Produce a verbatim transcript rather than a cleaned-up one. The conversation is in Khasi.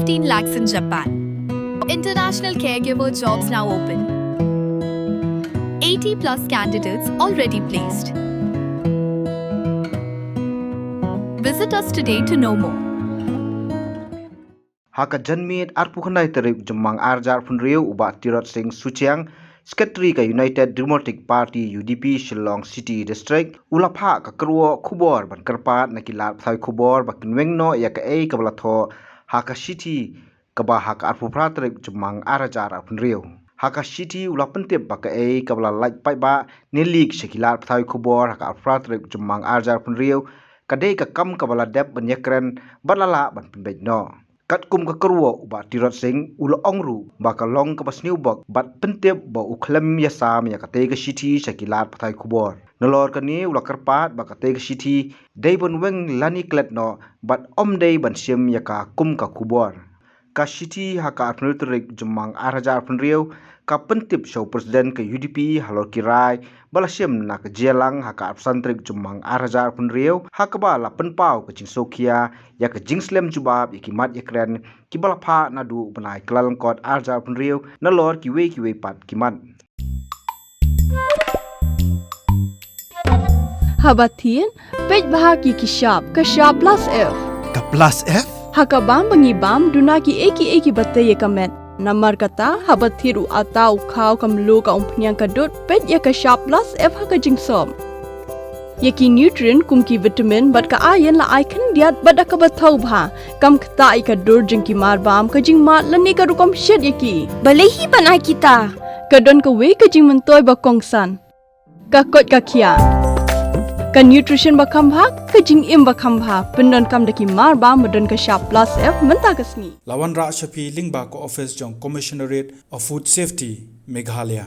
Fifteen lakhs in Japan. International caregiver jobs now open. Eighty plus candidates already placed. Visit us today to know more. Ha ka janmiet arphew khyndai tarik Jymmang arhajar arphew hynriew, u Bah Tirot Singh Suchiang, Secretary ka United Democratic Party, U D P, Shillong City District, u la phah ka kyrwoh khubor ban kyrpad na ki lad pathai khubor ba kin weng noh ïa kaei kaba la thoh ha ka shithi kaba ha ka arphew phra tarik Jymmang arhajar arphew hynriew. Ha ka shithi u la pyntip ba kaei kaba la lait paidbah ne leak sha ki lad pathai khubor ha ka arphew phra tarik Jymmang arhajar arphew hynriew ka dei ka kam kaba la dep ban ïakren bad la lah ban pynbeit noh. Katkum ka kyrwoh, u Bah Tirot Singh u la ong ruh ba ka long kaba sniew bok bad pyntip ba u khlem ïasam ïa katei ka shithi sha ki lad pathai khubor. Nalor kane u la kyrpad ba katei ka shithi dei ban weng lane klet noh bad ym dei ban shim ïa ka kum ka khubor. Ka shithi ha ka arphew hynriew tarik Jymmang arhajar arphew hynriew ka pyntip sha u President ka U D P halor ki rai ba la shim na ka jingïalang ha ka arphew san tarik Jymmang arhajar arphew hynriew, ha kaba la pynpaw ka jingsngewkhia ïa ka jingslem jubab ïa ki mat ïakren kiba la phah naduh u bnai Kyllalyngkot arhajar arphew hynriew nalor kiwei kiwei pat ki mat. Haba thied, peit bha ki ki shap, ka shap plus F. Ka plus F? Ha ka bam ba ngi bam, duna kiei kiei kiba tei ïa ka met. Namar kata, haba thied u atta, u khaw, ka mluh, ka umphniang, ka dud, peit ïa ka shap plus F ha ka jingsop. Ïa ki nutrient kum ki vitamin bad ka iron la ai khyndiat bad da kaba thaw bha. Kam ktah ïa ka dur jong ki marbam, ka jingmad lane ka rukom shet ïa ki. Balei hi ban ai kita? Ka don kawei ka jingmyntoi ba kongsan. Ka koit ka khiah. Ka nutrition ba kham bha, ka jingim ba kham bha. Pyndonkam da ki marbam ba don ka shap plus F mynta ka sngi. La wanrah sha phi lyngba ka office jong Commissionerate of Food Safety, Meghalaya.